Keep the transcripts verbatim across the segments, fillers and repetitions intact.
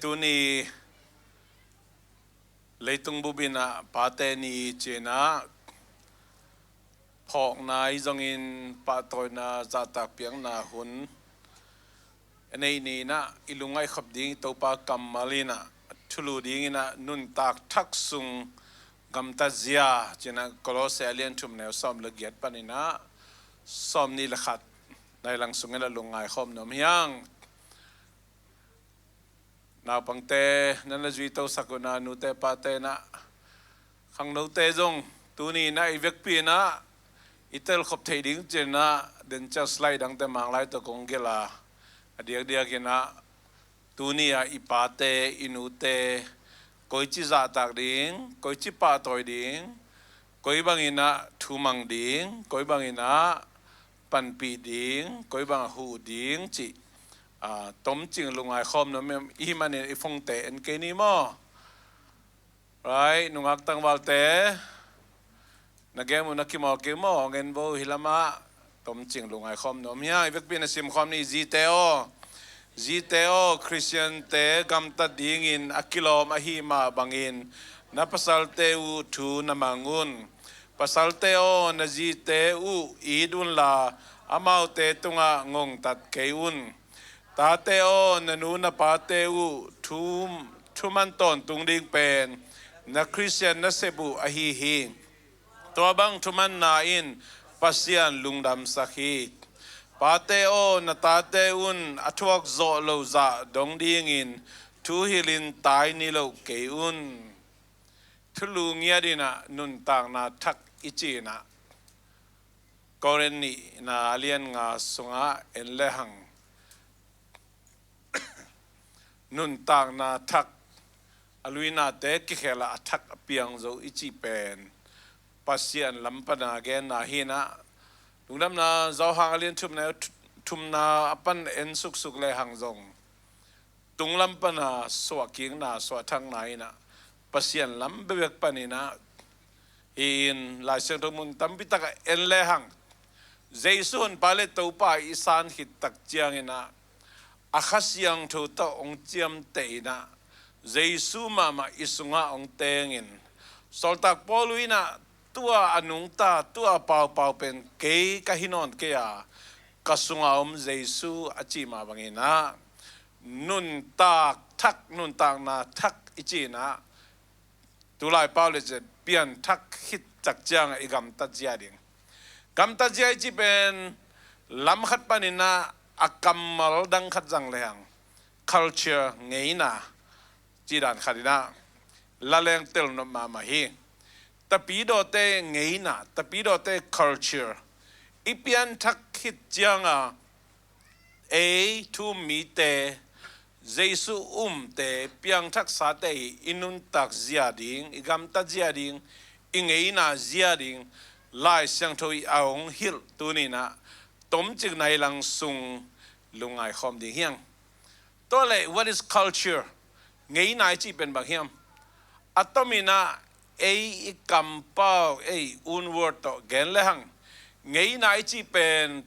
Tuni leitung bup in ah Pate Ni ci-in ah phawkna ahi zongin pahtawina zahtak piakna hun a neih ni-in ah i lungngaih khop ding i Topa kammal in ah thulu dingin ah nuntak thak sung gamtat zia ci-in ah Kolose a lian thum neu sawm le giat panin ah sawm nih le khat nai lang sungin ah lungngai khawm nuam hi hang. Naupangte, nan na zui tosak un ah, nute pate in ah, khangnote zong tuni in ah i vekpi in ah i telkhop theih ding ci-in ah denture slide dangte Manglai tawh kong gelh a, a diakdiak in ah tuni ah i pate, i nute koici zahtak ding, koici pahtawi ding, koi bangin ah thumang ding, koi bangin ah panpih ding, koi bangah huh ding cih, aa, tomcing lungngai khawm nuam i hih manin i phone-te en kei ni maw? Right, nungak tangvalte, na game uh na kimawl kei maw? Hong en vo, hih lamah tomcing lungngai khawm nuam hi hang. I vekpi in ah sim khawm ni. Zite aw, zite aw, Khristiante gamtat dingin a kilawm ahih mah bangin na pasalte uh thu na mang un. Pasalte aw, na zite uh it unla, amaute tungah ngongtat kei un. Tate aw, na nu na pate uh thu, thuman tawntung ding pen na Khristian nasep uh ahi hi. Tua bang thumanna in Pasian lungdamsak hi. Pate aw, na tate un a thuak zawh lo zah dong dingin thu hilhin tai ni lo kei un. Thulu ngiat in ah nuntakna thak i cih in ah Korin nihna a lian nga sungah en lehang, nuntakna thak, a luinate kikhel ah a thak a piang zo i cih pen Pasian lam pana genna hi in ah, Lungdamna Johan a lian thumna, thumna a pan en suksuk lehang zong tunglam pana suahkikna, suahthakna in ah Pasian lam bekbek panin ah hi in. Lai Siangtho mun tampi takah en lehang Jesu Honpa le Topa i san khit tak ciangin ah a Kha Siangtho tawh hong ciamteh in ah Jesu mahmah i sungah hong tengin, Sawltak Paul in ah tua a nungta, tua a paupau pen kei ka hi nawn kei a, ka sungah om Jesu a cih mah bangin ah nuntak thak, nuntakna thak i cih in ah tulai pau le ciat pianthak khit tak ciangah i gamtat zia ding. Gamtat zia i cih pen lam khat panin ah a kammal dang khat zang lehang culture, ngeina, cih dan khat in ah laleng telnop mahmah hi. Tapidawte ngeina, tapidawte culture i pianthak khit ciangah ei thu-um mite, Jesu umte, piangthaksate hi i nuntak zia ding, i gamtat zia ding, i ngeina zia ding Lai Siangtho in a hong hilh tuni in ah tomcik nai lang sung lungngai khawm ding hi hang. Tua leh, what is culture? Ngeina i cih pen bang hiam? A tomin ah ei i kampau, ei own word tawh gen lehang, ngeina i cih pen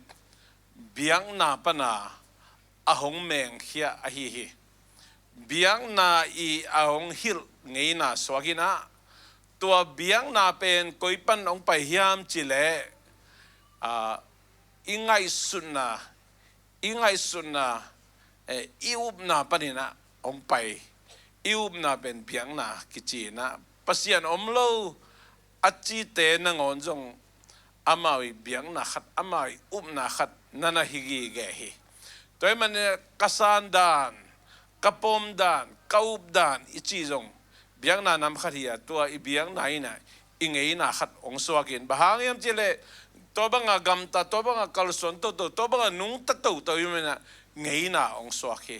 biakna pana a hong mengkhia ahi hi. Biakna in a hong hilh ngeina suak in ah, tua biakna pen koi pan hong pai hiam cih leh, ah, i ngaihsutna, i ngaihsutna, eh, i upna panin ah hong pai. I upna pen biakna kici in ah, Pasian om lo a cite nangawn zong amau i biakna khat, amau i upna khat na na hi gige hi. Tua ahih manin ka san dan, ka pom dan, ka up dan i cih zong biakna nam khat hi a, tua i biakna in ah i ngeina khat hong suak in. Bang hang hiam cih leh tua banga gamta, tua banga kalsuan toto, tua banga nungta toto i hih manin ah ngeina hong suak hi.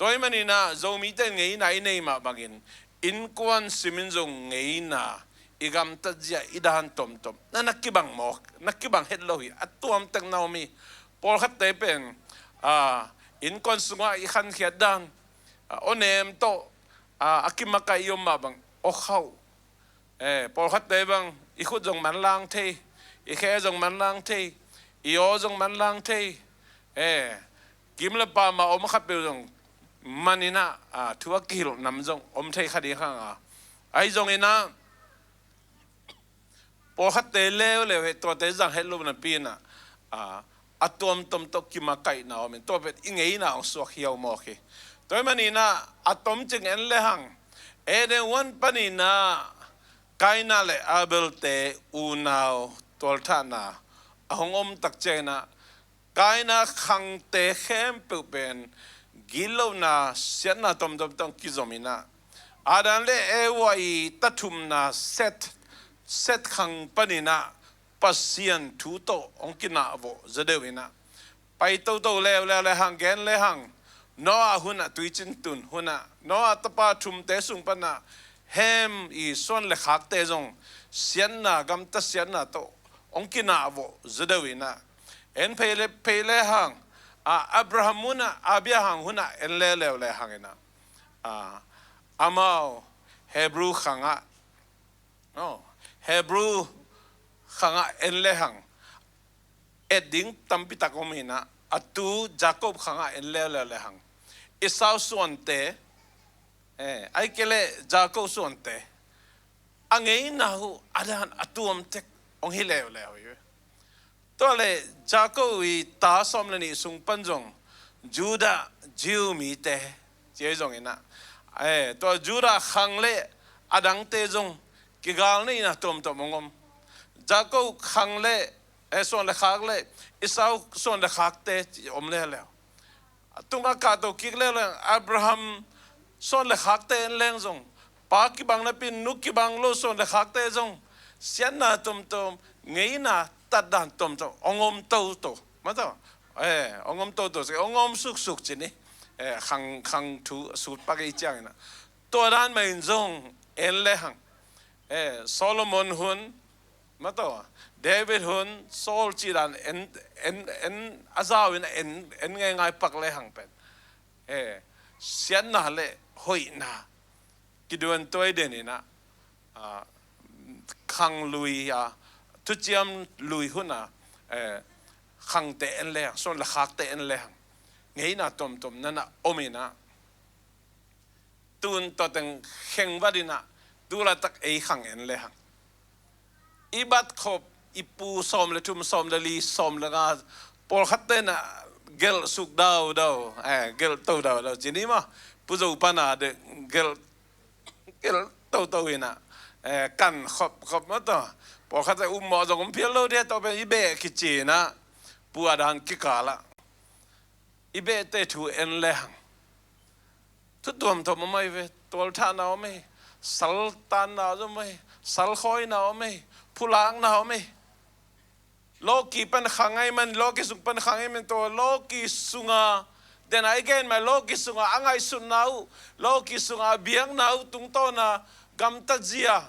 Tua ahih manin ah Zomite ngeina i nei mah bangin innkuan simin zong ngeina, i gamtat zia, i dan tomtom na na kibang mawk, na kibang het lo hi. A tuam tek na om hi. Pawlkhatte pen, ah, innkuan sungah i khankhiat dan, ah, aw nem tawh, ah, a kimakaih i om mah bang aw khauh. Eh, pawlkhatte bang i khut zong manlang thei, i khe zong manlang thei, i aw zong manlang thei. Eh, kim le pam a om khat peuh zong maninah, a, thu a kihilh nam zong om thei kha ding hang a. Ahi zonginah pawlkhatte leuleu heh tuate zang het lo napi inah, a, a tuamtuam tawh kimakaihna om in tua pen i ngeina hong suak hiau mawk hi. Tua hi maninah a tomcing en lehang Eden huan paninah Kaina le Abel-te unau tualthahna a hong om tak cianginah Kaina khangte khempeuh pen gitlohna siatna tomtom tawh hong kizom inah Adam le Eva i tathumna Seth, Seth khang paninah Pasian thu tawh hong kinahvawh zaw deuh inah pai toto leuleu lehang gen lehang Noah hunah tuicin tun hunah Noah tapa thumte sung panah Ham i suan le khakte zong siatna gamta siatna tawh hong kinahvawh zaw deuh inah en phei le phei lehang, a, Abraham hunah a bia hang hunah en leuleu lehang inah, a, amau Hebrew khangah, no, Hebrew khangah en lehang et ding tampi tak om inah a tu Jacob khangah en leuleu lehang Esau suante, eh, ahih kei leh Jacob suante a ngeina uh a dan a tuam tek hong hi leuleu hi. Tua le Jacob i ta sawm le nih sung pan zong Judah, Jew mite ci ahi zonginah, eh, tua Judah khang le a dangte zong kigalneihna tuamtuam hong om. Jacob khang le, eh, suan le khak le Esau suan le khakte ci om leuleu. A tungah kahto kik leuleu Abraham suan le khakte en leng zong pa kibang napi in nu kibang lo suan le khakte zong siatna tomtom ngeina tatdan tomtom hong om toto. Mataw, eh, hong om toto, hong om suksuk ci ni. Eh, khang, khang thu sut pak i cianginah tua dan mah in zong en lehang, eh, Solomon hun, mataw, David hun, Saul cih dan en, en, en a zau in en, en ngeingai pak lehang pen, eh, siatna le hoihna kiduan tuai den inah, a, khang lui a, thuciam lui hunah, eh, khangte en lehang, suan le khakte en lehang ngeina tomtom nanah om inah tun tua teng khengvat inah tu laitak ei khang en lehang i bat khop i pu sawm le thum, sawm le li, sawm le nga, pawlkhatte inah gelh suk daudau, eh, gelh to daudau ci ni maw, Pu Zo pana de gelh, gelh toto inah, eh, kan khop khop mataw. Pawlkhatte upmawh zong om phial lo dia, tua pen i beh kici inah pu a dan kikalah i behte thu en lehang thu tuamtuam om ahi ve. Tualthahna om hi, saltanna om hi, salkhawina om hi, phulakna om hi. Lawki pan khang ahi man, lawki sung pan khang ahi man, tua lawki sunga, den a i gen mah lawki sunga a ngaihsutna uh, lawki sunga a biakna uh tungtawna gamtatzia,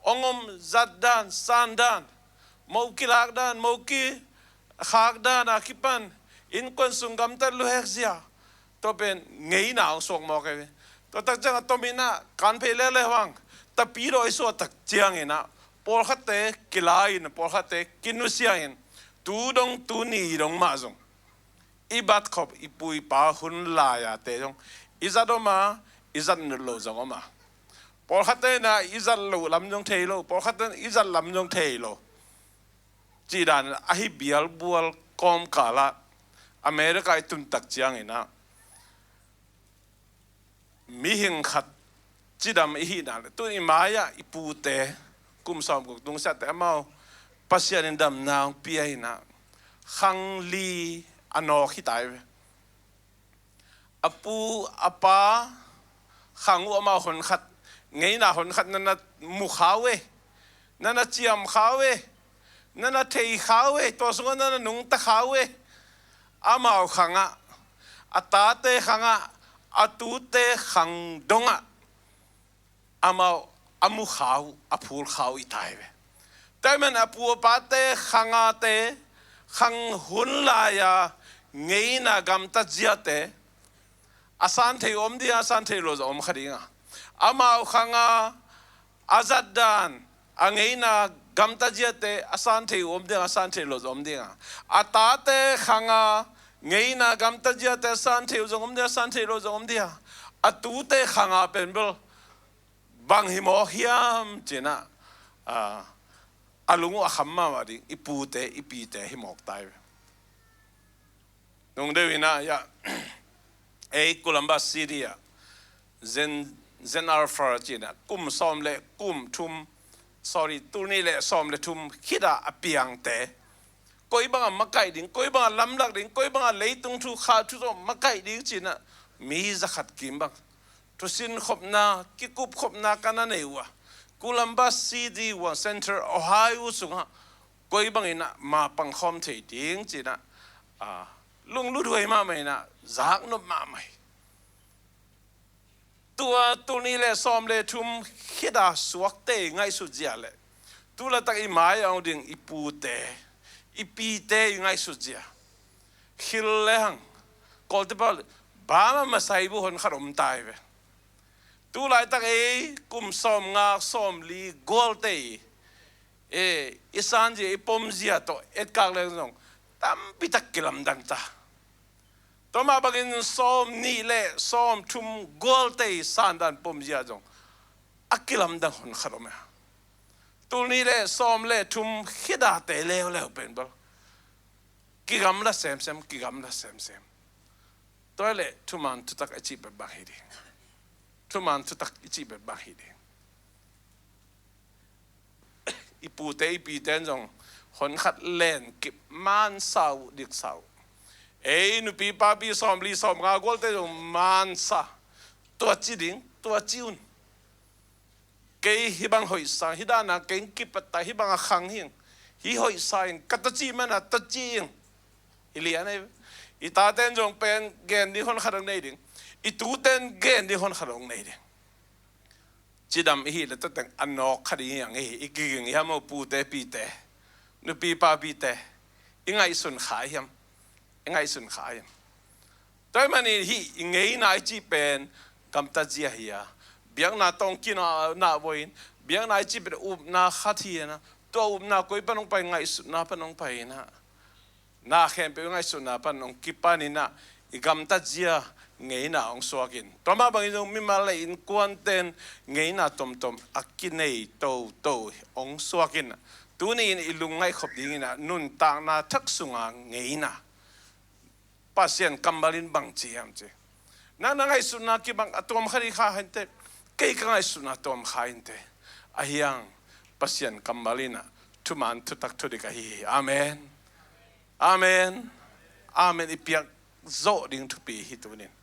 hong om zatdan, sandan, mo kilakdan, mo kikhakdan a kipan innkuan sung gamtat luhekzia, tua pen ngeina hong suak mawk ahi ve. Tua tak ciangah tominah kanphei leuleu hang tapidaw i suah tak cianginah pawlkhatte kila in, pawlkhatte kinusia in, tu dong tu ni dong mah zong i bat khop i pu i pa hun lai-ate zong i zat om a, i zat lo zong om a. Pawlkhatte inah i zat loh lam zong thei lo, pawlkhatte inah i zat lam zong thei lo. Cih dan ahi bialbual kawmkalah America i tun tak cianginah mihing khat cidam i hihna le tun i mai-ah i pute kum sawm guk tungsiahte amau Pasian in damna hong pia inah khang li a nawk hi ta hi ve. A pu a pa khang uh amau honkhat, ngeina honkhat na na mu kha uh e, na na ciam kha uh e, na na thei kha uh e, tua sungah na na nungta kha uh e. Amau khangah, a tate khangah, a tute khang dongah amau a mu kha uh, a phul kha uh i ta hi ve. Tua ahih man a pu a pate khangate, khang hun lai-a ngeina gamtatziate a san thei uh om ding a, a san thei lo zong om kha ding a. Amau khanga a zatdan, a ngeina gamtatziate a san thei uh om ding a, a san thei lo zong om ding a. A tate khanga Ngeina gamtat ziate san thei uh zong om dia, san thei lo zong om dia. A tute khanga pen bel bang hi mawk hiam cinah, a, a lung uh a kham mahmah ding i pute i pite hi mawk tai ve. Nung deuh inah, ya, ei Columbus City ah Zen, Zen Alpha cinah kum sawm le kum thum, sorry, tul nih le sawm le thum khitah a piangte, koi bangah makaih ding, koi bangah lamlak ding, koi bangah leitung thu kha thu tawh makaih ding cinah mi zakhat kim bang thusin khopna, kikup khopna ka na nei uh a, Columbus City One Center, Ohio sungah koi bangin ah ma pangkhawm thei ding cinah, a, lunglut huai mahmah inah zaknop mahmah hi. Tua tul nih le sawm le thum khitah suakte i ngaihsut zia le tu laitak i mai a hong ding i pute i pite i ngaihsut zia, khil le hang, Kawlte pau le bama masai bu hon khat om tai ve. Tu laitak ei kum sawm nga sawm li gualte i, e, i sanzia i pomzia tawh etkak leng zong tampitak kilamdang ta. Tua mah bangin sawm nih le sawm thum gualte i sandan pomzia zong a kilamdang hon khat om e. Tul nih le sawm le thum khitahte leuleu pen bel kigamla semsem, kigamla semsem. Tua le thuman thutak a cih bek bang hi ding. Thuman thutak i cih bek bang hi ding. I pute i pite in zong hon khat len kip mansa uh, diksa uh. Ei nupi papi sawm li sawm nga gualte zong mansa. Tua ci ding, tua ci un. Kei hih bang hoihsa, hih dana kei kipat ta, hih bang a khang hing. Hih hoihsa in ka ta ci mana ta ci ing. Hi lian ei. I taten zong pen gen ding hon khat hong nei ding. I tuten gen ding hon khat hong nei ding. Cidam i hih le tateng a nawk kha ding hiang hi. I kiging i hiam aw pute pite, nupi papite? I ngaihsun kha hiam? I ngaihsun kha hiam? Tua ahih manin hih i ngeina i cih pen gamtat zia hi a, biakna tawh kina na voi in, biakna i cih pen upna khat hi a, tua upna koi pan hong pai, ngaihsutna pan hong pai in a, na khempeuh i ngaihsutna pan hong kipan in a, i gamtat zia ngeina hong suak in. Tua mah bangin zong mimal le innkuanten ngeina tomtom a kinei toto hong suak in a, tuni in i lungngaih khop ding in a, nuntakna thak sunga ngeina Pasian kammal in bang ci hiam ci. Nang na ngaihsutna kibang a tuam kha ding kha inteh. Kei ka ngaihsutna tuam kha inteh. Ahi hang Pasian kammal in a thuman thutak thudik ahi hi. Amen. Amen. Amen. I piak zawh ding thupi hi tunin.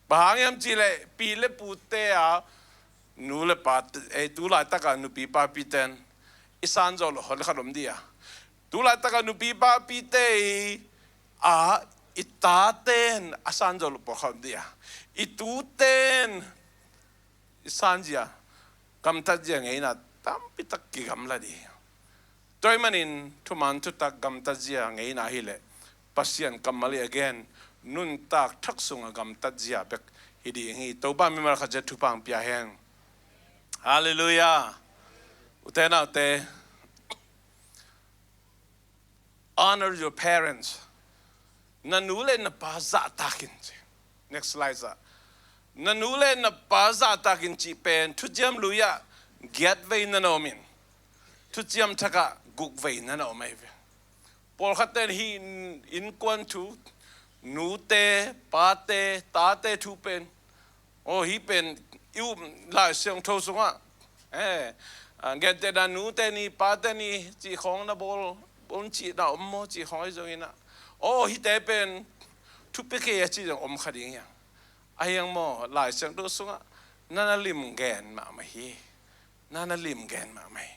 Bang hang hiam cih leh pi le pute a, nu le pa, eh, tu laitaka nupi papiten i sanzawh loh hon khat om dih a. Tu laitaka nupi papite i a, i taten a sanzawh loh pawlkhat om dih a. I tuten i sanzia, gamtatzia ngeina tampitak kigamla dih. Tua ahih manin thuman thutak gamtatzia ngeina hileh Pasian kammal i a gen nuntak thak sunga gamtatzia bek hi ding hi. Topa mimal khat zia thupha hong pia hen. Halleluiah. Ute naute, honor your parents. Na nu le na pa zahtakin ci. Next slide ah. Na nu le na pa zahtakin cih pen Thuciam Lui ah giat vei na na om in, Thuciam Thak ah guk vei na na om ahi ve. Pawlkhatte in hih in, innkuan thu, nute, pate, tate thu pen, aw, hih pen i up Lai Siangtho sungah, eh, a, gentehna nute ni, pate ni cih khawng na bawl, bawl cihna om maw cih khawng ahi zongin ah, aw, hihte pen thupi kei a cih zong om kha ding hiang. Ahi hang maw, Lai Siangtho sungah na na lim gen mahmah hi. Na na lim gen mahmah hi.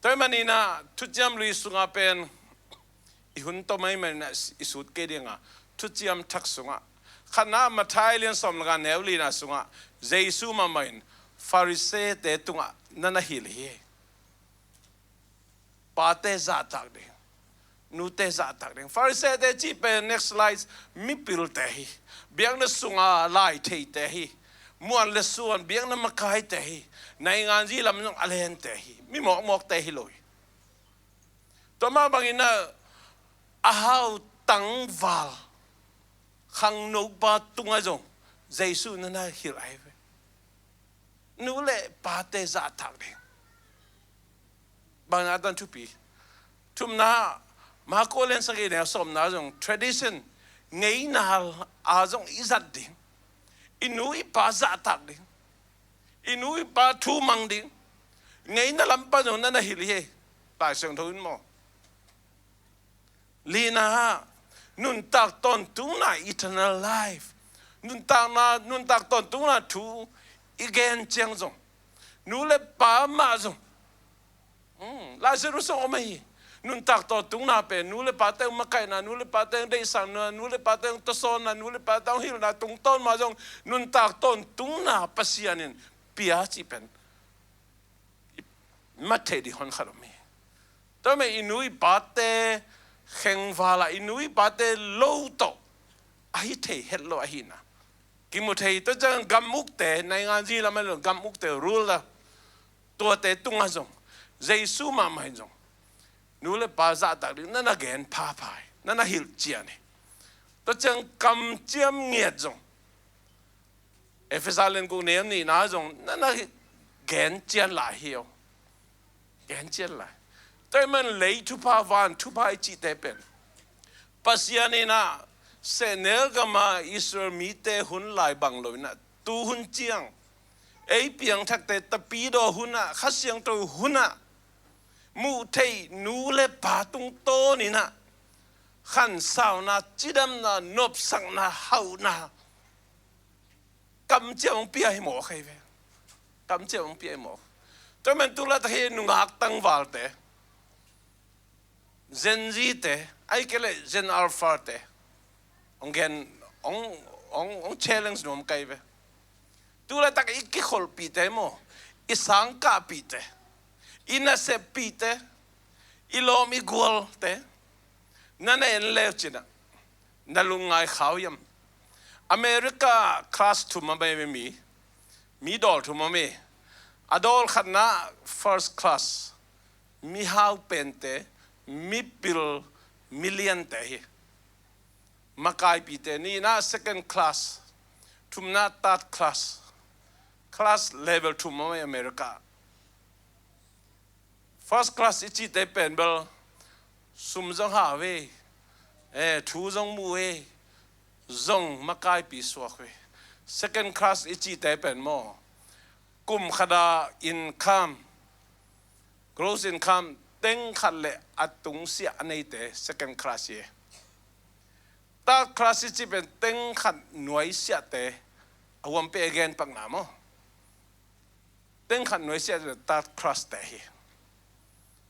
Tua ahih manin ah Thuciam Lui sungah pen i hun tom ahih manin ah i sut kei ding a, Thuciam Thak sungah, khatna Matthai lian sawm le nga neu lina sungah Jesu mahmah in Farisee-te tungah na na hilh hi. Pate zahtak ding, nute zahtak ding. Farisee-te cih pen, next slide, mipilte hi. Biakna sunga lai theite hi. Muan le suan, biakna makaite hi. Nainganzi lam zong a lente hi. Mi mawkmawkte hi lo hi. Tua mah bangin ah a hau, tangval, khangnopa tungah zong Jesu na na hilh ahi ve. Nu le pate zahtak ding. Bang na tan thupi. Thumna, Marko lian sagih neu sawmna zong tradition, ngeina a zong i zat ding. I nu i pa zahtak ding. I nu i pa thu mang ding. Ngeina lampa zong na na hilh hi. Lai Siangtho in maw. Lina, nuntak tawntungna, eternal life. Nuntakna, nuntak tawntungna thu i gen ciang zong, nu le pa mah zong. Hmm, Lazarus zong om ahi. Nuntak tawntungna pen, nu le pate hong makaihna, nu le pate hong deihsakna, nu le pate hong tawsawnna, nu le pate hong hilhna tungtawn mah zong, nuntak tawntungna Pasian in pia cih pen i mat theih ding hon khat om hi. Tua mah i nu i pate khengval ah, i nu i pate lo tawh a hi thei het lo ahihna kimu thei. Tua ciang gam ukte, naingan zi lam ah lo gam ukte, ruler, tuate tungah zong, Jesu mahmah in zong, nu le pa zahtak ding na na gen phapha hi, na na hilh cian hi. Tua ciang kamciam ngiat zong, Efesa lian guk neu nihna zong na na gen cian lai hi aw. Gen cian lai. Tua ahih man lei thupha, van thupha i cihte pen, Pasian in ah sehnel gam ah Israel mite hun lai bang lo in ah, tu hun ciang ei piangthakte tapidaw hun ah, Kha Siangtho hun ah, muh theih nu le pa tungtawn in ah khansauna, cidamna, nopsakna, hauhna kamciam hong pia hi mawk ahi ve. Kamciam hong pia hi mawk. Tua man tu laitak hi nungak tangvalte, Gen Z te, ahih kei leh Gen Alpha te hong gen, hong, hong, hong challenge nuam ka hi ve. Tu laitak i kikholhpihte maw, i sangkahpihte, i naseppihte, i lawm i gualte na na en leu cin ah na lungngai kha uh hiam? America class thum a om hi ve, mi, mi dawl thum a om hi. A dawl khatna first class, mihau pente, mipil, miliante hi. Makaipite, nihna second class, thumna third class. Class level thum a om hi America. First class i cihte pen bel sum zong hau hi, eh, thu zong mu hi, zong makaipi suak hi. Second class i cihte pen maw, kum khat a income, gross income teng khat le a tungsiah a neite second class hi. Third class i cih pen teng khat nuaisiahte, a huampih a gen pakna maw. Teng khat nuaisiah third class te hi.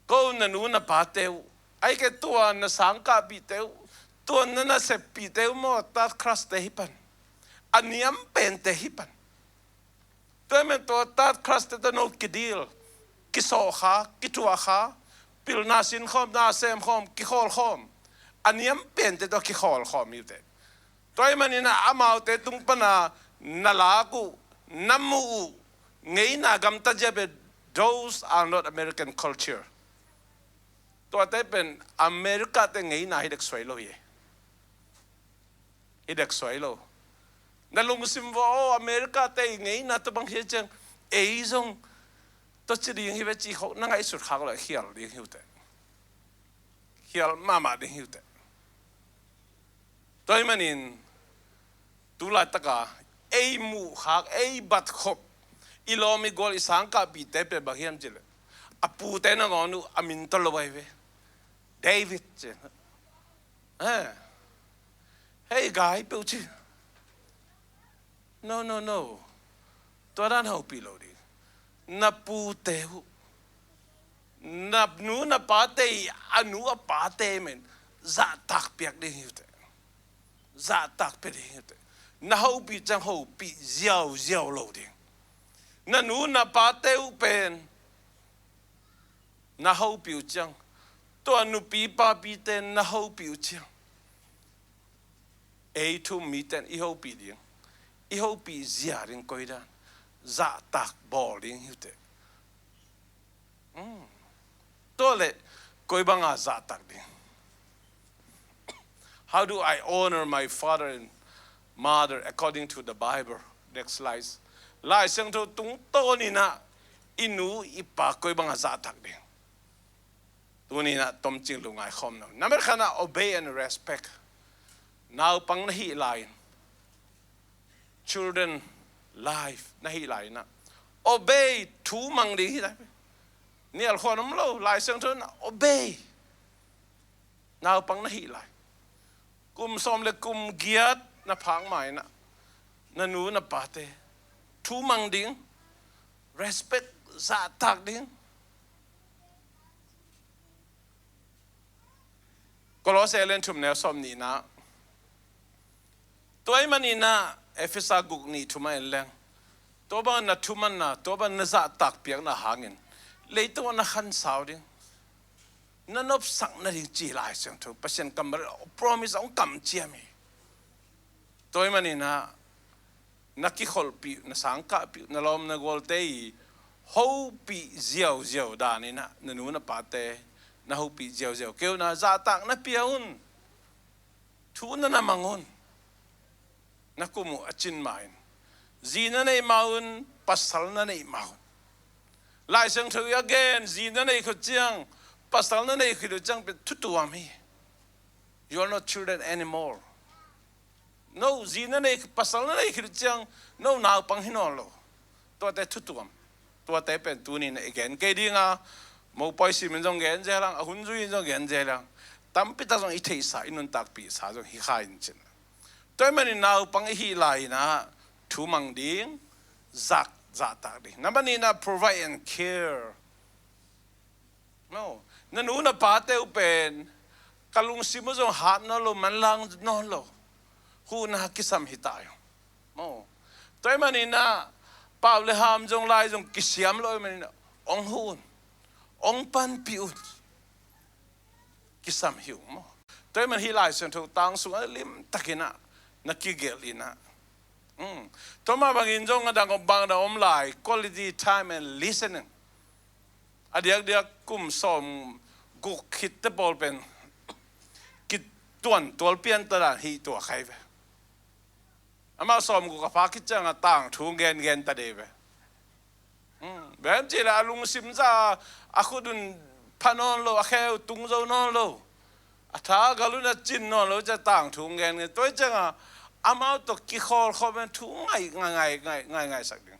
Ko na nu na pate uh, ahih kei leh tua na sangkahpihte uh, tua na naseppihte uh maw, third class te hi pan. A niam pente hi pan. Tua ahih man tua third class te tawh no kidil, kisawh kha, kithuah kha, pilna sin khawm, na sem khawm, kikhawl khawm. A niam pente tawh kikhawl khawm hi uh teh. Tua ahih manin ah amaute tung pan a na lak uh, na muh uh, ngeina gamtat zia pen, those are not American culture. Tuate pen America te ngeina hi dek suai lo hi. Hi dek suai lo. Na lungsim vua, oh, America te i ngeina tua bang hi ciang, ei zong tua ci ding hi ve ci khawng na ngaihsut khak lo, khial ding hi uh teh. Khial mahmah ding hi uh teh. Tua ahih manin tu laitak a ei muh khak, ei bat khop, i lawm i gual, i sangkahpihte pen bang hiam cih leh, a pute nangawn uh a min tawh lo ahi ve. David ci. Eh. Hei, gai peuh ci. No, no, no. Tua dan hopih lo ding. Na pute uh, na nu na pate, a nu a pate men zahtak piak ding hi uh teh. Zahtak pia ding hi uh teh. Na hopih ciang hopih ziauziau lo ding. Na nu na pate uh pen na hopih uh ciang, tua nupi papite na hopih uh ciang, ei thu-um mite in i hopih ding, i hopih zia ding koi dan, zahtak bawl ding hi uh teh. Hmm. Tua leh koi banga zahtak ding? How do I honor my father and mother according to the Bible. Next slide. Lai Siangtho tungtawn in ah i nu i pa koi bangah zahtak ding. Tuni in ah tomcing lungngai khawm lo. Number khat ah obey and respect. Naupang na hih lai-in, children life na hih lai-in ah obey, thu mang ding hi lai. Nial khuan om lo, Lai Siangtho in ah obey. Naupang na hih lai, kum sawm le kum giat na phak ma-in ah na nu na pate thu mang ding, respect, zahtak ding. Kolose lian thum neu sawm nihna. Tua ahih manin ah Efesa guk nih thum ah en leng, tua bang na thumanna, tua bang na zahtak piakna hangin leitungah na khansau ding, na nopsak nading ci Lai Siangtho, Pasian kammal promise hong kamciam hi. Tua ahih manin ah na kikholhpih uh, na sangkahpih uh, na lawm na gualte i hopih ziauziau dan in ah na nu na pate na hopih ziauziau kei un ah, zahtak na pia un. Thu na na mang un. Na kum uh a cin ma-in, zi na neih ma un, pasal na neih ma un. Lai Siangtho i a gen, zi na neih khit uh ciang, pasal na neih khit uh ciang pen thutuam hi. You are not children anymore. No zi na neih, pasal na neih khit uh ciang no naupang hi nawn lo. Tuate thutuam. Tuate pen tuni in ah i gen kei ding a, mopawi simin zong gen zel ang, a hun zui in zong gen zel ang. Tampi tak zong i theihsa, i nuntakpihsa zong hi kha in cin. Tua ahih manin naupang i hih lai-in ah thu mang ding, zak, zahtak ding. Number nihna, provide and care. No. Na nu na pate uh pen ka lungsim uh zong hat nawn lo, manlang nawn lo. Huhna kisam hi ta uh. No. Tua ahih manin ah pau le ham zong lai zong kisiam lo ahih manin ah hong huh un, hong panpih un. Kisam hi uh maw. Tua ahih manin hih Lai Siangtho tang sungah limtakin ah na kigelh in ah. Mm. Tua mah bangin zong a dang om, bang dang om lai, quality time and listening. A diakdiak kum sawm guk khit te pawl pen kituantual pian ta dan hi tua khai ve. Amah sawm guk a pha khit ciangah tangthu gengen ta dei ve. Hmm, bang hiam cih leh a lungsim zah a khut un pha nawn lo, a khe uh tung zo nawn lo, a tha a gal un a cin nawn lo ciah tangthu gengen. Tua hi ciangah amau tawh kikhawl khawm in thu ngai, ngai, ngai, ngai, ngai, ngaisak ding.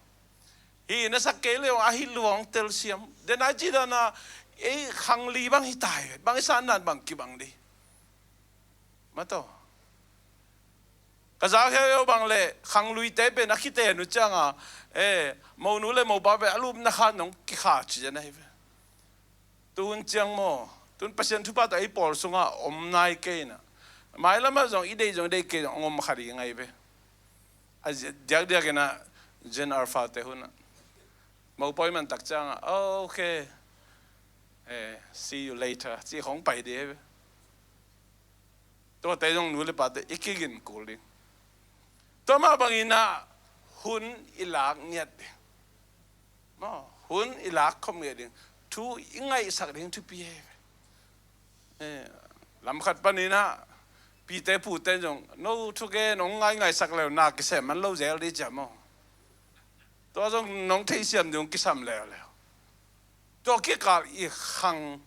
Hih na sak kei leh a hih luang telsiam. Den ai ci dan a ei khangli bang hi tai, bang i san dan bang kibang dih. Mataw. Ka za kheu bang leh khangluite pen a khiten uh cianga, eh, monu le mopa pen a lupna khan nong kikha ci na hi ve. Tuhun ciang maw, tuhun Pasian thupha tawh ei pawl sungah om nai kei na. Mailamah zong i deih zong i deih kei zong om kha ding ngai ve. A zi-, diakdiak inah Gen Alpha te hunah mopawi man tak ciangah, "Oh, okay. Eh, see you later," ci khong pai dih hi ve. Tuate zong nu le pate i kigin kul ding. Tua mah bangin ah hun i lak ngiat ding. Maw, hun i lak khop ngiat ding. Thu i ngaihsak ding thupi hi ve. Eh, lamkhat panin ah pite pute zong no thugen hong ngaingaisak leu na kisem man lo zel dih ciah maw. Tua zong nong theihsiam ding kisam leuleu. Tua kikal i khang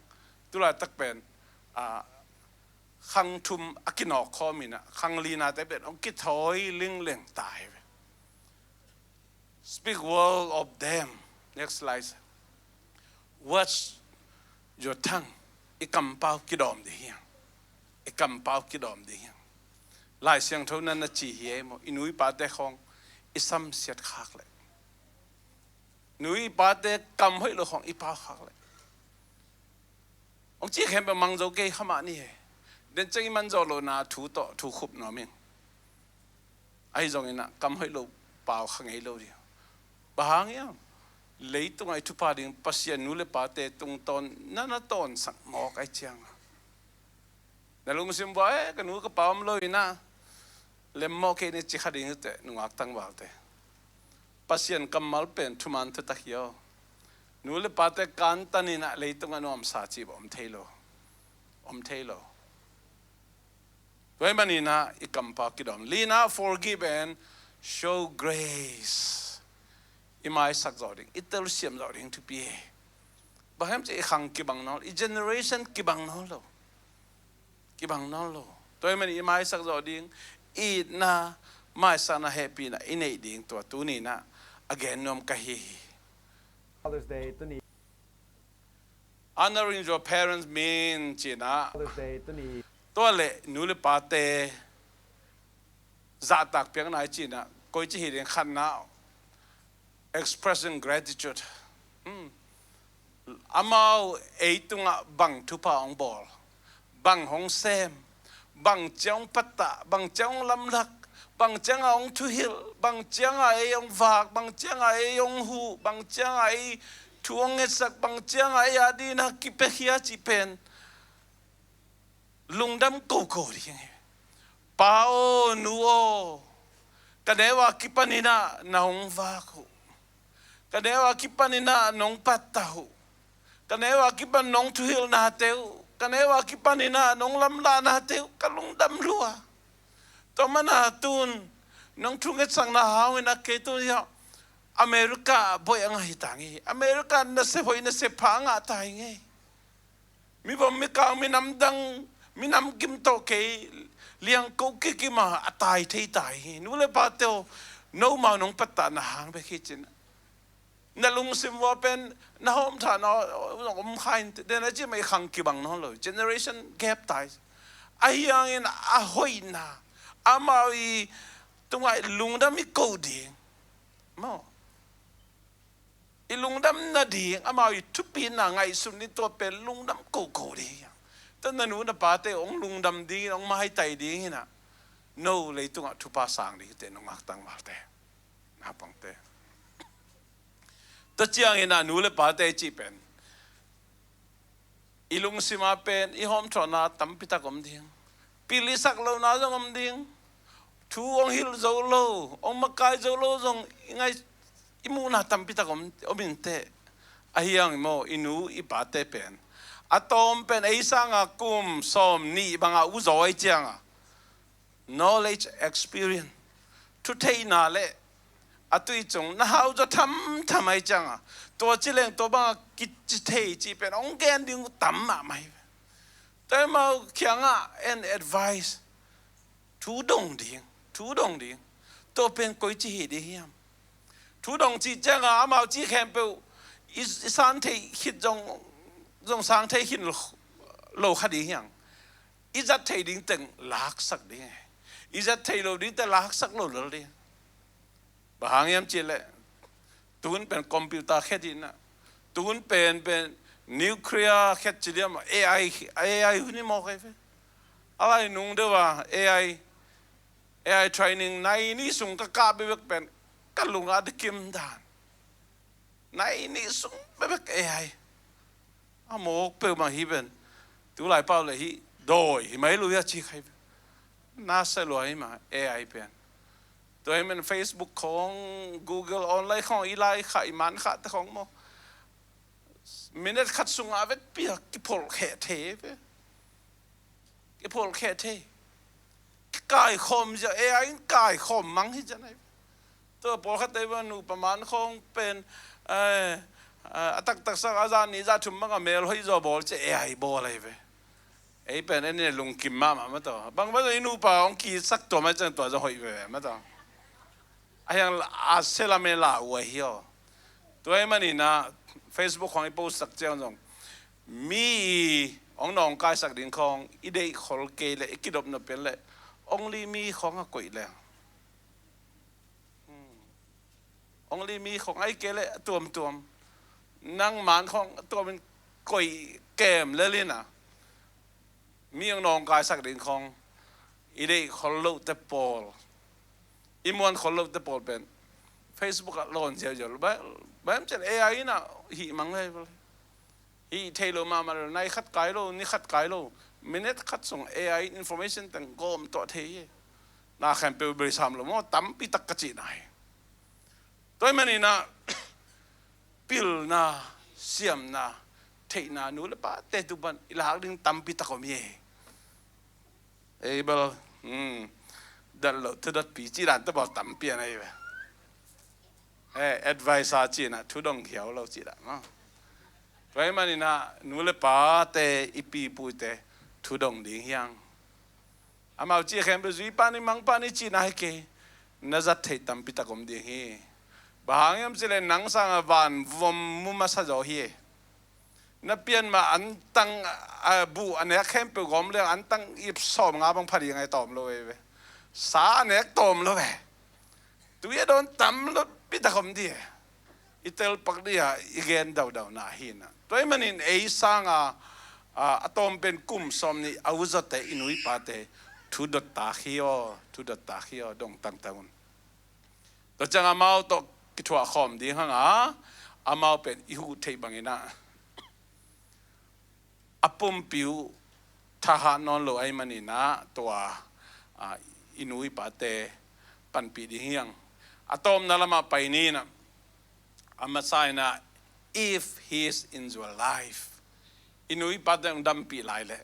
tulaitak pen, ah, khang thum a kinawk khawm inah khang linate pen hong kithawi lingleng ta hi ve. Speak well of them. Next slide. Watch your tongue. I kampau kidawm dih hiang. I kampau kidawm dih hiang. Lai Siangtho nan na ci hi ei maw, i nu i pate khawng i samsiat khak leh, nu i pate kam hoih lo khawng i pau khak leh, hong ci khempeuh mang zo kei kha mah ni he. Den ciang i man zawh lohna thu tawh thu khup nuam ing. Ahi zongin ah kam hoih lo pau kha ngei lo dih. Bang hang hiam? Leitungah i thupha ding Pasian nu le pate tungtawn na na tawnsak mawk ai cianga. Na lungsim bua, eh, ka nu ka pa om lo inah lemmawh kei ni ci kha ding hi teh, nungak tangvalte. Pasian kammal pen thuman thutak hi aw. Nu le pate kantan inah leitungah nuamsa cih bawh om thei lo. Om thei lo. Tua ahih manin ah i kampau kidawm. Lina, forgive and show grace. I maisak zawh ding, i telsiam zawh ding thupi hi. Bang hiam cih i khang kibang nawn lo, i generation kibang nawn lo. Kibang nawn lo. Tua ahih manin i maisak zawh ding, itna, maisakna, hehpihna i neih ding tua tuni-in ah a gen nuam ka hi hi. Father's Day tuni. Honoring your parents mean cih-in ah, Father's Day tuni. Tua leh nu le pate zahtak piakna i cih-in ah, koici hi ding, khatna, expressing gratitude. Hmm. Amau ei tungah bang thupha hong bawl, bang hong sem, bang ciang hong pattah, bang ciang hong lamlak, bang ciangah hong thuhilh, bang ciangah ei hong vak, bang ciangah ei hong huh, bang ciangah ei thu hong ngetsak, bang ciangah ei adingin ah kipiakhia cih pen lungdam koko ding hi. Pa aw, nu aw, ka neu a kipanin ah na hong vak uh. Ka neu a kipanin ah nong pattah uh. Ka neu a kipan nong thuhilhnate uh, ka neu a kipanin ah nong lamlahnate uh ka lungdam lua. Tua manin ah tun nong thungetsakna hangin ah kei tun hiah America ah bawi a ngah hi ta ing ei. America ah nasep hoih nasep pha a ngah ta ing ei. Mi vom mi kang, mi namdang, mi namkim tawh kei, liangko kikim a, a tai thei ta hi. Nu le pate aw, nomau nong pattahna hang bek hi cin. Na lungsim uah pen na hawmthawhna zong om kha in, den a ci mah i khang kibang nawn lo, generation gap ta hi. Ahi hangin a hoihna, amau i tungah i lungdam i ko ding maw? I lungdam nading, amau i thupina ngaihsun ding, tua pen lungdam koko ding hi hang. Tua na nu na pate hong lungdam dingin, hong maitai dingin ah, no leitungah thupha sang ding hi teh, nungak tangvalte, naupangte. Tua ciangin ah nu le pate cih pen i lungsim ah pen i hawmthawhna tampi tak om ding. Pil i sak lohna zong om ding. Thu hong hilh zo lo, hong makai zo lo zong i ngai, i muhna tampi tak om, om in teh. Ahi hang maw, i nu i pate pen, a tawm pen ei sanga kum sawmnih banga uh zaw ahih cianga, knowledge, experience, thutheihna le a tui cung na hauzaw thamtham ahih cianga, tua ci leng tua banga kici thei cih pen hong gen ding uh tam mahmah hi. Tua amau kiangah an advice, thu dong ding, thu dong ding, tua pen koici hi ding hiam? Thu dong cih cianga amau cih khempeuh i, i sang thei khit zong, zong sang thei khin lo, lo kha ding hiam? I zat theih ding teng laksak ding e. I zat theih loh ding teng laksak lo lel ding. Bang hang hiam cih leh, tun pen computer khet hi na, tun pen, pen nuclear khet ci diam, A I, A I hun hi mawk hi ve. A lai nung deuh a A I, A I training nai nih sung ka kah bekbek pen ka lungah a dikim dan. Nai nih sung bekbek A I. A mawk peuhmah hi pen. Tulai pau le hih dawi hi mai lo hi a ci khai pen. Na sa lua hi mah A I pen. Tua hi men Facebook khawng, Google online khawng, i lai khah, i man khah te khawng maw, minute khat sungah vekpi a kipholh kheh thei ve. Kipholh kheh thei. Kaikhawm zia, A I in kaikhawm mang hi zia nai. Tua pawlkhatte bang nupa man khawng pen, eh, eh, a taktak sak a zan nih zan thum banga mel hoih zaw bawl ci A I bawl ahi ve. Ei pen en in lungkim mahmah mah tawh. Bang mah tawh i nupa hong kisak tua mah ciang tua zong hoih veve mah tawh. A hiang a sela me la uh ahi aw. Tua ahih manin ah Facebook khawng i post sak ciang zong, mi i hong nawngkaisak ding khawng i deih khol kei leh, i kidop nop pen leh, only me khawng a koih leng, hmm, only me khawng ahih kei leh a tuamtuam, nang man khawng a tuamin koih kem lel in ah, mi hong nawngkaisak ding khawng i deih khol lohte pawl, i muan khol lohte pawl pen Facebook ah lawn ziauziau. Ba, ba em cen A I in ah hih mang lai bel. Hih thei lo mahmah lo, nai khat kai lo, ni khat kai lo, minute khat sung A I information teng gawm tuah thei hi. Na khempeuh beisa lo maw, tampi tak ka cihna hi. Tua ahih manin ah pilna, siamna, theihna nu le pate tu pan i lak ding tampi tak om hi. Ei bel Hmm. Dot lo, thudotpi cih dan tawh bawl tampi a nei ve. Eh, advice a cih na, thudong khiau lo cih dan maw. Tua ahih manin ah, nu le pate, i pi i puite thudong ding hi hang. Amau cih khempeuh zui pah ni, mang pah ni cihna hi kei. Na zat theih tampi tak om ding hi. Bang hang hiam cih leh nang sangin van vom mu masa zaw hi. Na pian mah antang, a, buh a nek khempeuh gawm leng antang ip sawmnga bang pha ding a i tawm lo ve. Sa a nek tawm lo ve. Tui a dawn tam lo pi tak om ding e. I telpak ding a i gen daudau na hi na. Tua ahih manin ei sanga, a, a tawm pen kum sawmnih a u zawte, i nu i pate thudot tak hi aw, thudot tak hi aw, dong tangtang un. Tua ciang amau tawh kithuah khawm ding hang a, amau pen i huh theih bangin ah, a pumpi uh thahat nawn lo ahih manin ah, tua, a, i nu i pate panpih ding hi hang. A tawmna lamah pai ni in ah, a masa in ah, if he is in your life, i nu i pate hong dampih lai leh.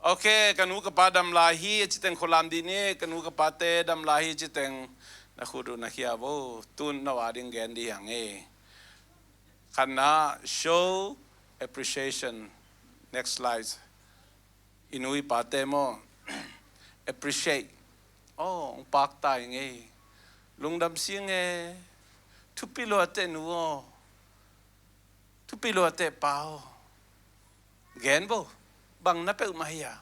Ok, ka nu ka pa dam lai hi, a citeng khualam dih ni, ka nu ka pate dam lai hi, a citeng na khut uh na khia vo, tun na ua ding gen dih hang e. Khatna, show appreciation. Next slide. I nu i pate maw, appreciate. Oh, hong pakta ing e. Lungdam sing e. Thupi lua teh nu aw. Thupi lua teh pa aw. Gen bo, bang na peuhmah hi a,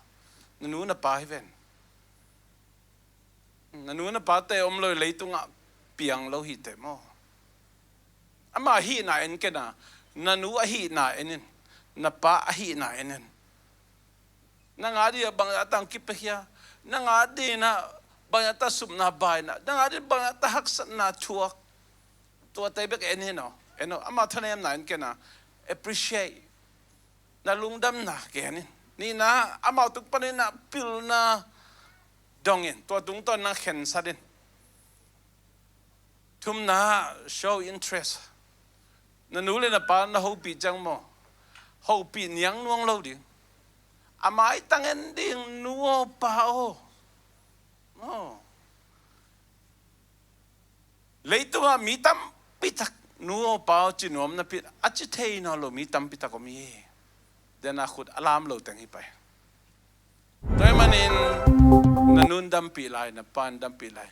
na nu na pa hi ven. Na nu na pate om lo hi leitungah piang lo hi teh maw. Ama hihna en ken a, na nu a hihna en in, na pa a hihna en in. Nang a dingin bang a tang kipiakhia, nang a dingin bang a ta supna baina, nang a dingin bang a ta haksatna thuak. Tuate bek en hi no, en no, ama thanemna en ken a, appreciate. Na lungdamna gen in. Nihna, amau tung panin ah pilna dong in, tua tungtawn na khensat in. Thumna, show interest. Na nu le na pa na hopih ciang maw, hopih niang nuang lo ding. A maitang en ding, nu aw pa aw. Maw. Leitungah mi tampi tak nu aw pa aw ci nuam napi in, a ci thei nawn lo mi tampi tak om hi. Dena khut a lam lo teng hi pai. Tua ahih manin na nun dampih lai, na pan dampih lai.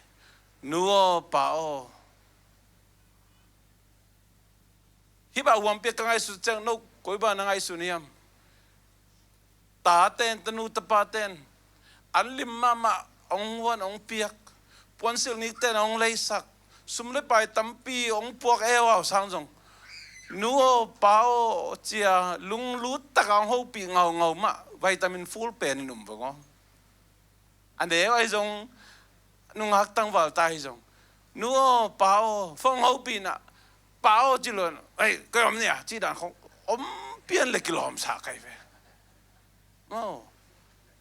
Nu aw pa aw. Hih bang huampi a ka ngaihsut ciang no koi bang na ngaihsun hiam? Taten, tanu tapaten an lim mahmah hong huan hong piak, puansilh nikten hong leisak, sum le pai tampi hong puak e uh a, sang zong nu aw pa aw cia lunglut taka hong hopih ngaungau mah vitamin full pen in um vang aw. A neu ahi zong, nungak tangval ta hi zong, nu aw pa aw, phone hopihna, pa aw ci lo in, ei, kei om nia, cih dan khong om pian le kilawmsa kai ve. Aw.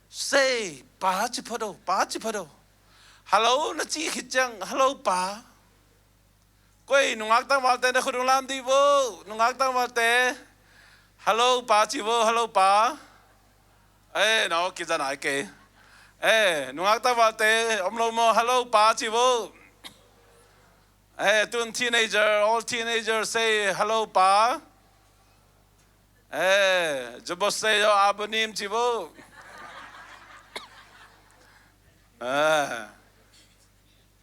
Sei, pa ci phot o, pa ci phot o. Hello na cih khit ciang, hello pa. Koi, nungak tangvalte na khut hong lam dih vo. Nungak tangvalte. Hello pa ci vo, hello pa. Eh, no, kizan ai kei. Eh, nungak tangvalte om lo maw, hello pa ci vo. Eh, tun teenager, all teenagers say hello pa. Eh, jobos say yo abonim ci vo. Eh.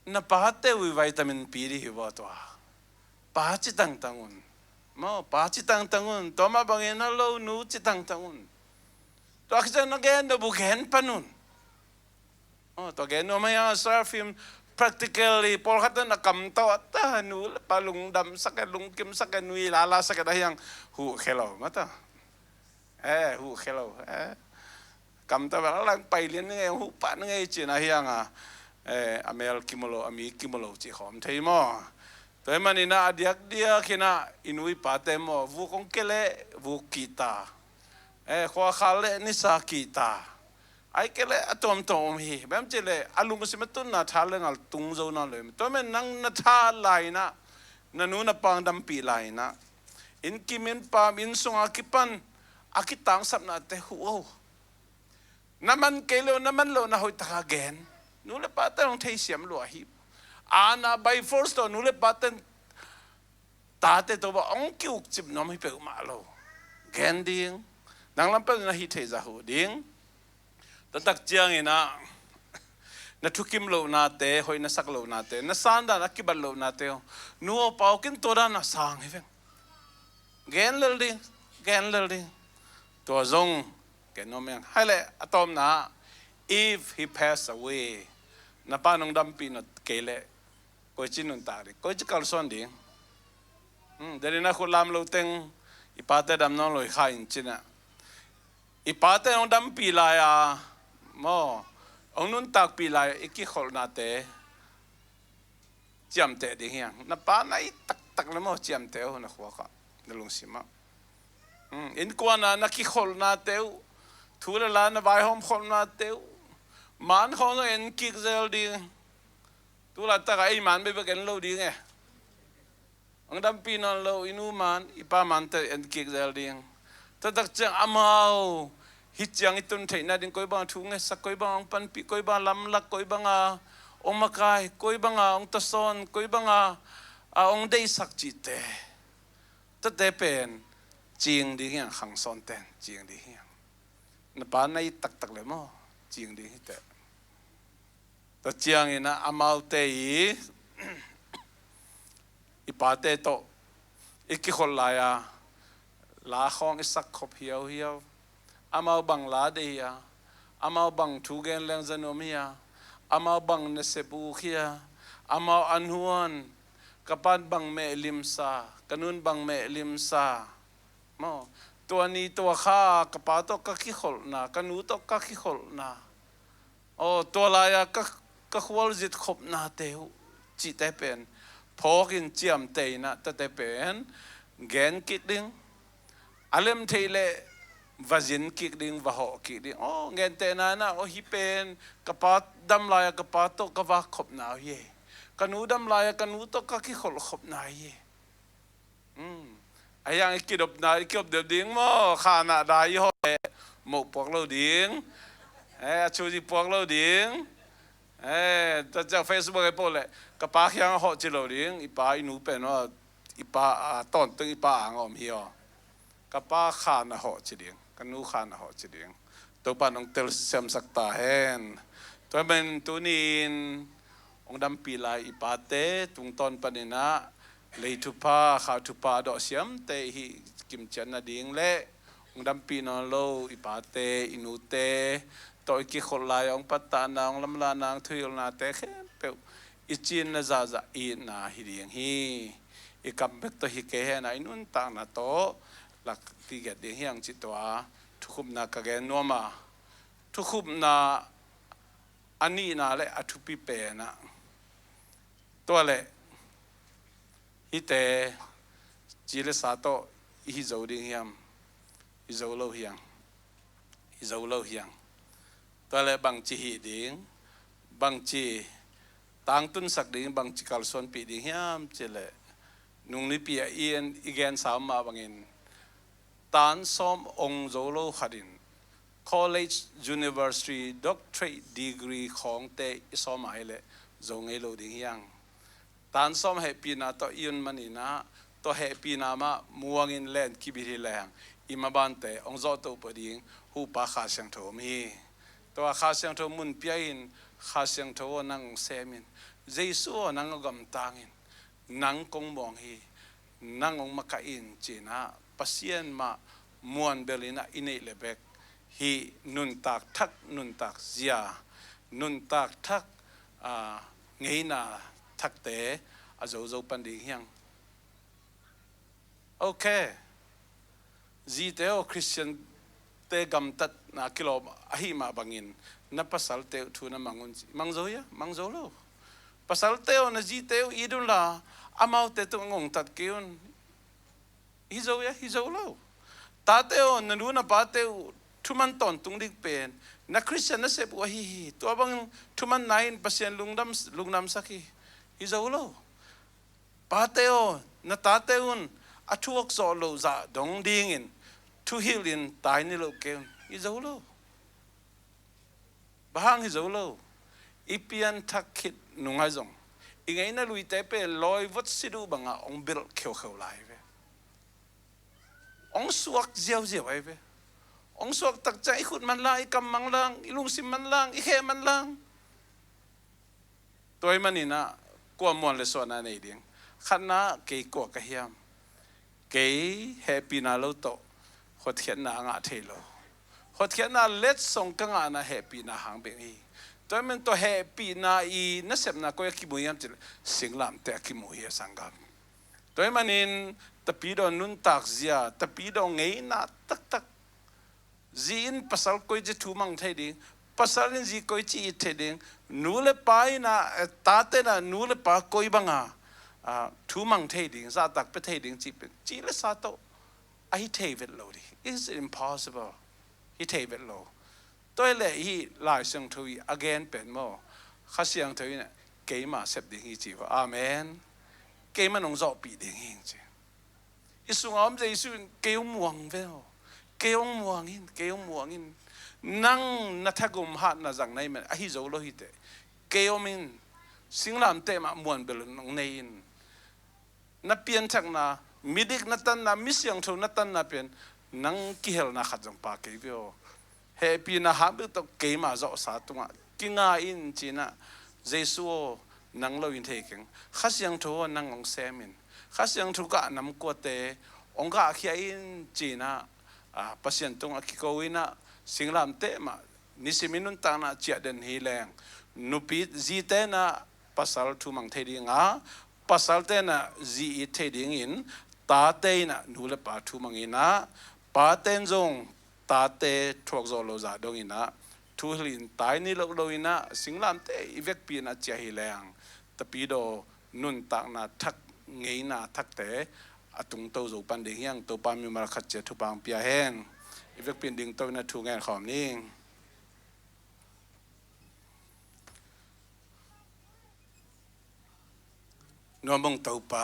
Na pate uh vitamin pi dih hi vua tua. Pa ci tangtang un. Maw, pa ci tangtang un. Tua mah bangin na lo nu ci tangtang un. Tua khit ciang na gen deuh bu gen pan un. Aw, tua gen nuam ahi hang a, Seraphim practically pawlkhat na kam tawh a ta, nu le pa lungdam sak e, lungkim sak e, nui lala sak e, tua hi hang huh khe lo mah ta. Eh, huh khe lo. Eh. Kam ta bel a lang pai lian ni ngei, huh pah ni ngei cihna hi hang a. Eh, a mel kimu lo, a mi kimu lo cih khawm thei maw. Tua hi manin ah a diakdiak in ah i nu i pate maw, vuk hong kia leh vuk kihta. Eh, khua khal leh nisa kihta. Ahih kei leh a tuamtuam om hi. Bang hiam cih leh a lungsim a tunna tha le ngal tung zo nawn lo hi. Tua men nang na tha lai in ah, na nu na pa hong dampih lai in ah, inn kim inn pam, inn sung a kipan a kitangsapnate huh o. Na man kei lo, na man lo, na hoih taka gen. Nu le pate hong theisiam lua hi. Ana by force tawh nu le pate tate tawh bah hong kiukcip nuam hi peuhmah lo. Gen ding. Nang lam peuh na hih theih zah huh ding. Taktak ciangin ah na thukim lohnate, hoih na sak lohnate, na sandan a kibat lohnate uh, nu aw pa aw kin tua dan a sang hi veng. Gen lel ding, gen lel ding. Tua zong gen nuam hiang. Hai leh a tawpna, if he pass away, na pa nong dampih nawn kei leh koici nuntak ding, koici kalsuan ding. Hmm, denin a khut lam lo teng i pate dam nawn lo hi kha in cinah, i pate hong dampih lai-a maw, hong nuntakpih lai-a i kikholhnate ciamteh ding hiang. Na pa na it taktak le maw, ciamteh uh na khuakah, na lungsimah. Hmm, innkuana na kikholhnate uh, thu le la na vaihawm kholhnate uh, man khawng en kik zel ding. Tulaitakah ei man bekbek en lo ding e. Hong dampih nawn lo i nu man, i pa mante en kik zel ding. Taktak ciang amau hih ciang i tun theihna ding, koi banga thu ngetsak, koi banga hong panpih, koi banga lamlak, koi banga hong makai, koi banga hong tasawn, koi banga a hong deihsak cihte, tete pen cing ding hiang, khangsawnten cing ding hiang. Na pa na it taktak le maw, cing ding hiteh. Tua ciangin ah amaute i, i pate tawh i kikholh lai-a la khawng i sak khop hiauhiau. Amau bang la deih hia, amau bang thu gen leng za nuam hia, amau bang nasep uk hia, amau an huan, ka pan bang meh limsa, ka nun bang meh limsa. Maw, tua ni tua kha ka pa tawh ka kikholhna, ka nu tawh ka kikholhna, aw, tua lai-a ka, ka khualzin khopnate uh cihte pen phawkin ciamteh in ah, tete pen gen kik ding. A lem theih leh va zin kik ding, va hawh kik ding. Aw, gentehna in ah, aw, hih pen ka pa dam lai-a ka pa tawh ka vak khopna uh hi e. Ka nu dam lai-a ka nu tawh ka kikholh khopna hi e. Hmm. A hiang i kidopna, i kidop deuh ding maw? Khanah dai i hawh leh moh puak lo ding. Eh, a chu i puak lo ding. Eh, tua ciang Facebook i poh leh ka pa kiang a hawh ci lo ding. I pa i nu pen aw, i pa, a, tawntung i pa ang a om hi aw. Ka pa khanah hawh ci ding, ka nu khanah hawh ci ding. Topa nong telsiamsak ta hen. Tua manin tuni-in hong dampih lai i pate tungtawn panin ah lei thupha, kha thupha a dawh siamte i hih kimciat nading le hong dampih nawn lo i pate, i nute tawh i kikholh lai-a hong pattahna, hong lamlahna, hong thuhilhnate khempeuh i cinna zahzah itna hi ding hi. I kam bek tawh hi kei hen ah, i nuntakna tawh lak tiget ding hiang cih tua thukhupna ka gen nuam a, thukhupna a nihna le a thupi pen ah, tua leh hihte ci le sa tawh i hi zo ding hiam? Hi zo lo hiang. Hi zo lo hiang. Tua leh bangci hih ding, bangci tangtunsak ding, bangci kalsuanpih ding hiam cih leh, nung nipi ah i en, i gensa mah bangin tan sawm ong zo lo khat in college, university, doctorate degree khawngte i sawm a hi leh zo ngei lo ding hiang. Tan sawm hehpihna tawh i un manin ah, tua hehpihna mah muangin len kibit hi leng i mabante ong zawhtoh pah ding hupa Kha Siangtho om hi. Tua Kha Siangtho mun pia in, Kha Siangtho aw nang ong sem in, Jesu aw nang ong gamtang in, nang kong muang hi, nang ong makaih in cin ah Pasian mah muanbel in ah i neih le bek hih nuntak thak, nuntak zia, nuntak thak, a, ngeina thakte a zozo pan ding hiang. Ok. Zite aw, Khristiante gamtatna kilawm ahih mah bangin na pasalte uh thu na mang un ci. Mang zo hia? Mang zo lo. Pasalte aw, na zite uh it unla, amaute tungah ngongtat kei un. Hi zo hia? Hi zo lo. Tate aw, na nu na pate uh thuman tawntung ding pen na Khristian nasep uh ahi hi. Tua bang thumanna in Pasian lungdam, lungdamsak hi. Hi zo lo. Pate aw, na tate un a thuak zawh loh zah dong dingin thuhilh in tai ni loh kei un. Hi zo lo. Bang hang hi zo lo. I pianthak khit nung ahi zong, i ngeina luite pen lawi vot si duh bangah hong belh kheukheu lai ve. Hong suak ziauziau ahi ve. Hong suak tak ciang i khut manlang, i kam manlang, i lungsim manlang, i khe manlang. Tua ahih manin ah kua muan le suahna nei ding? Khatna, kei kua ka hiam? Kei hehpihna lo tawh hotkhiatna a ngah thei lo. Hotkhiatna letsong ka ngahna hehpihna hang bek hi. Tua ahih manin tua hehpihna i nasepna koi a kimu hiam cih leh singlamteh a kimu hi a, sanggam. Tua ahih manin Tapidaw nuntak zia, Tapidaw ngeina taktak, zi in pasal koici thu mang thei ding, pasal in zi koici it thei ding, nu le pa in ah, eh, tate in ah nu le pa koi banga, ah, thu mang thei ding, zahtak pia thei ding cih pen ci le sa tawh a hi thei vet lo ding. It's impossible. Hi thei vet lo. Tua hi leh hih Lai Siangtho i a gen pen maw, Kha Siangtho in ah keima sep ding hi ci uh. Amen. Keima nong zawhpih ding hi ci. I sungah om Jesu in kei hong muang ve aw. Kei hong muang in, kei hong muang in. Nang na thagum hatna zang na hih man ahi zo lo hi teh, kei om in. Singlamteh mah muan bel nong nei in. Na pianthakna, midik na tanna, mi siangtho na tanna pen nang kihelna khat zong pha kei ve aw. Hehpihna hang bek tawh keima zawhsa tungah kinga in ci-in ah, Jesu aw, nang lo in thei keng. Kha Siangtho aw, nang hong sem in. Kha Siangtho gah namkuate hong gahkhia in ci-in ah, ah, Pasian tungah kiko in ah, singlamteh mah nisim i nuntakna ciah den hi leng, nupi zite in ah pasal thu mang thei ding a, pasalte in ah zi it thei dingin, tate in ah nu le pa thu mang in ah, pate in zong tate thuak zawh lo zah dongin ah, thuhilh in tai ni lo lo in ah, singlamteh i vekpi in ah ciah hi leng, Tapidaw nuntakna thak, ngeina thakte a tungto zo pan ding hi hang. Topa mimal khat ciat thupha hong pia hen. I vekpi in dingto in ah thu ngen khawm ning. Nuam ung Topa,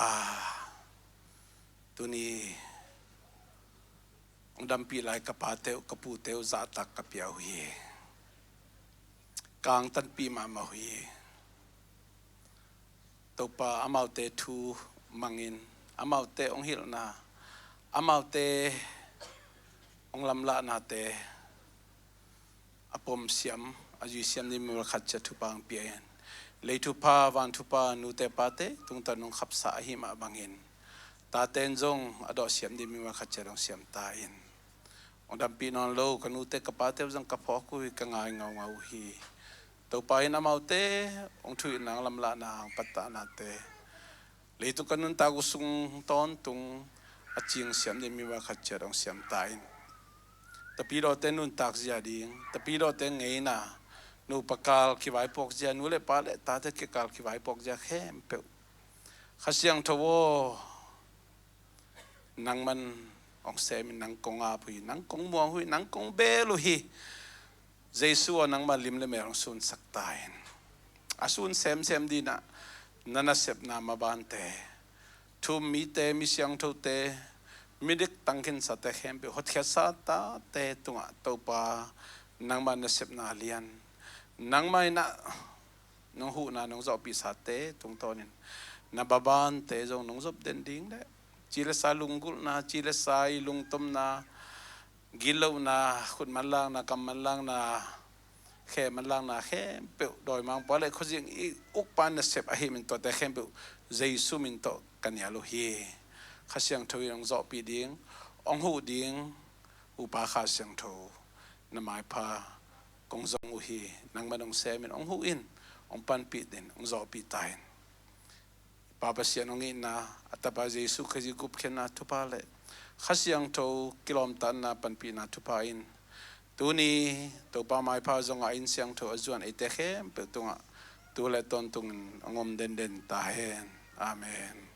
tuni hong dampih lai ka pate uh, ka pute uh zahtak ka pia uh hi. Ka angtanpih mahmah uh hi. Topa, amaute thu mangin, amaute hong hilhna, amaute hong lamlahnate a pom siam, a zui siam ding mimal khat ciat thupha hong pia in. Lei thupha, van thupha, nute pate tungtawn hong khapsa ahih mah bangin, tate in zong a dawh siam ding mimal khat ciat hong siam ta in. Hong dampih nawn lo ka nute ka pate uh zong ka phawk uh hi, ka ngai ngaungau uh hi. Topa in amaute hong thuhilhna, hong lamlahna, hong pattahnate, leitung ka nuntak uh sung tawntung a cing siam ding mimal khat ciat hong siam ta in. Tapidawte nuntak zia ding, tapidawte ngeina, nupa kal kivaipuak zia, nu le pa le tate kikal kivaipuak zia khempeuh, Kha Siangtho aw, nangman hong sem in, nang kong ap uh hi, nang kong muang uh hi, nang kong bel uh hi. Jesu aw, nangmah lim le mel hong sunsak ta in. A sun semsem ding ah na nasepna mabante, thu-um mite, mi siangthote, midik tangkhinsate khempeuh, hotkhiatsa tate tungah Topa, nangmah nasepna lian, nangmah in ah nong huhna nong zawhpihsate tungtawnin na babante zong nong zop den ding le, ci le sa lunggulhna, ci le sa i lungtomna, gitlohna, khut manlangna, kam manlangna, khe manlangna khempeuh, dawimangpa le khuazing i ukpa nasep ahih manin tuate khempeuh Jesu min tawh ka nial uh hi. Kha Siangtho in hong zawhpih ding, hong huh ding, Upa Kha Siangtho, na maipha kong zong uh hi. Nangman hong sem in, hong huh in, hong panpih in, hong zawhpih ta in. Pa Pasian hong itna, a Tapa Jesu Khazih gupkhiatna thupha le Kha Siangtho kilawmtatna, panpihna thupha in tuni Topa maipha zong a inn siangtho a zuan eite khempeuh tungah tu le tawntungin hong om denden ta hen. Amen.